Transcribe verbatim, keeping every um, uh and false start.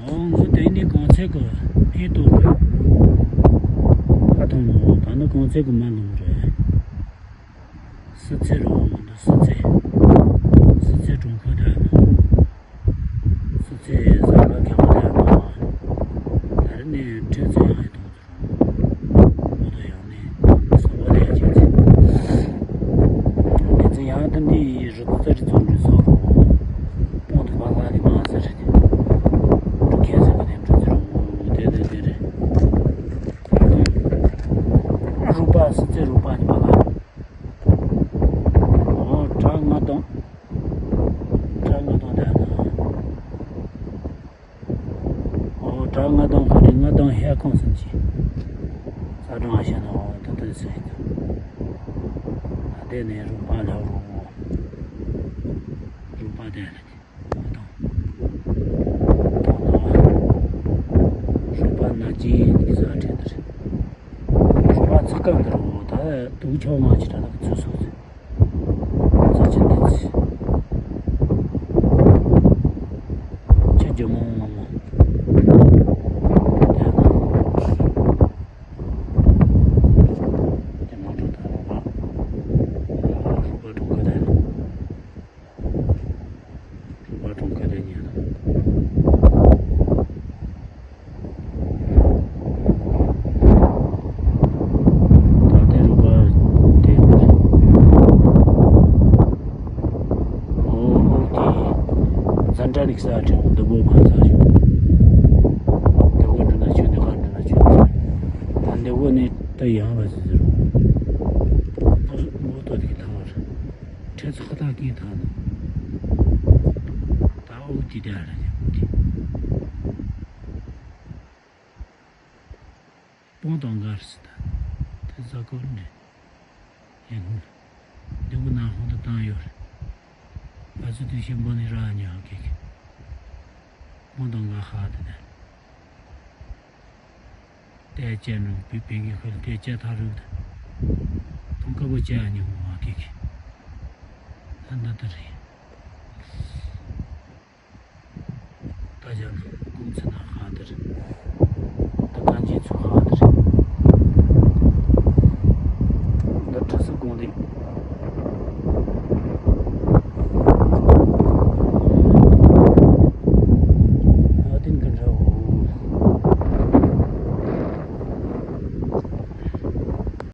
ཨོ་ང་དེ་ནི་གོང་ཚད་གི་ཕན་ཐོགས་རེད། ཨ་ཐང་ལོ་ད་ནི་གོང་ཚད་གི་མ་ལོང་རེད། སི་ཚེ་རོ་འདི་སི་ཚེ། སི་ཚེ་གྲོང་ཁོ་དང་། སི་ཚེ་ཟ་ག་གེ་མོ་དང་། ད་རི་ནས་ཁྲེ་ཚེ་ཡང་ཡི་ཐོང་ཚུར། མོ་དང་ཡང་ནས་ཟ་བ་ལས་ཡང་ཁྱེད་ཚེ། ཨེ་ཙི་ཡང་ད་འདི་རི་ཚ་རི་ཚོ་འདྲུད་སོ། སྤོང་དུ་བ་ལ་ལི་མ་ཟེར། འགྲུ་ཁྱེད་ཚེ་ག་ནས་འགྲུ་ཚུར་འོ་དེ་དེ་དེ་རེད། རུ་པ་སི་ཚེ་རུ་པ་ནི་བ་ལ། ཨོ་གྲངས་ལྔ་སྟོང་། གྲངས་ལྔ་སྟོང་དང་། ཨོ་གྲངས་ལྔ་སྟོང་ཁོ་ནི་ལྔ་སྟོང་ཧེ་ཁོང་སུམ་ཅི། ས་གྲངས་ཨ་ཤ་ན་ཨོ་ད་ད་ཟེར་ཡིན་ད། ཨ་དེ་ནས་རུ་པ་ལ་རུ། རུ་པ་དེ་ལ་ནི་ལྔ་སྟོང་། རུ་པ་ན་ཅི་ཡིན་གི་ས་ཁྲེན་ད་རེད། རུ་པ་ཚ་ཀ་འདི་རུ་ད་དུག་ཆོག་མ་ཅི་ད་ད་གི་ཚུ་སོ་ཚེ། ཚ་ཆེན་འདི་ཚེ། ཁྱེད་ཇོ་མོ་མོ་མོ། དེ་ན། དེ་མ་འགྲོ་ད་རུ་པ། རུ་པ་འགྲོ་གི་དེ། རུ་པ་གྲོང་ཁ་དེ་ཉལ། ད་ལྟའི་རུ་པ་དེ། ཨོ་ཨོ་དེ། ཛན་དྲ་ནིག་ས་ཁྲིམས་འདི་བོ་མ་ས་ཞིག་འདི་བོ་འགྲོ་ན་ཆོས་འདི་ག་འགྲོ་ན་ཆོས་འདི། ད་འདི་བོ་ནི་ད་ཡང་བ་ཟི་ཟི་རུ། ཨོ་ཏོ་དེ་གི་ཐང་བ་རེད། ཁྲེ་ཚོ་ཁ་ཐག་གིན་ཐང་ནོ། ད་ཨོ་དེ་དེ་ཨ་ར་ནི་ཨོ་དེ། སྤོང་དང་འགར་སི་ད། དེ་ཟ་ཀོ་ནི། ཡིན། འདི་གུ་ན་ཧོང་དུ་བཏང་ཡོད་རེད། ཨ་ཚོ་དུས་ཆེན་པོ་ནི་ར་ཉོ་ཧ་ཀེ་ཀེ། སྤོང་དང་འགར་ཧ་དེ་དེ། དེ་ཅན་རུ་པི་པིན་གི་ཁུལ་དེ་ཅན་ཐ་རུ་དེ། ཐོང་ཀ་བོ་ཅན་ཉོ་ཧ་ཀེ་ཀེ། ད་འདི་དེ་རེད། ད་ཅང་ཀུང་ཚི་ན་ཧ་དེ་རེད། ད་གང་ཅི་ཚུ་ཧ་དེ་རེད། ད་ཁྲི་སི་གུང་དེ།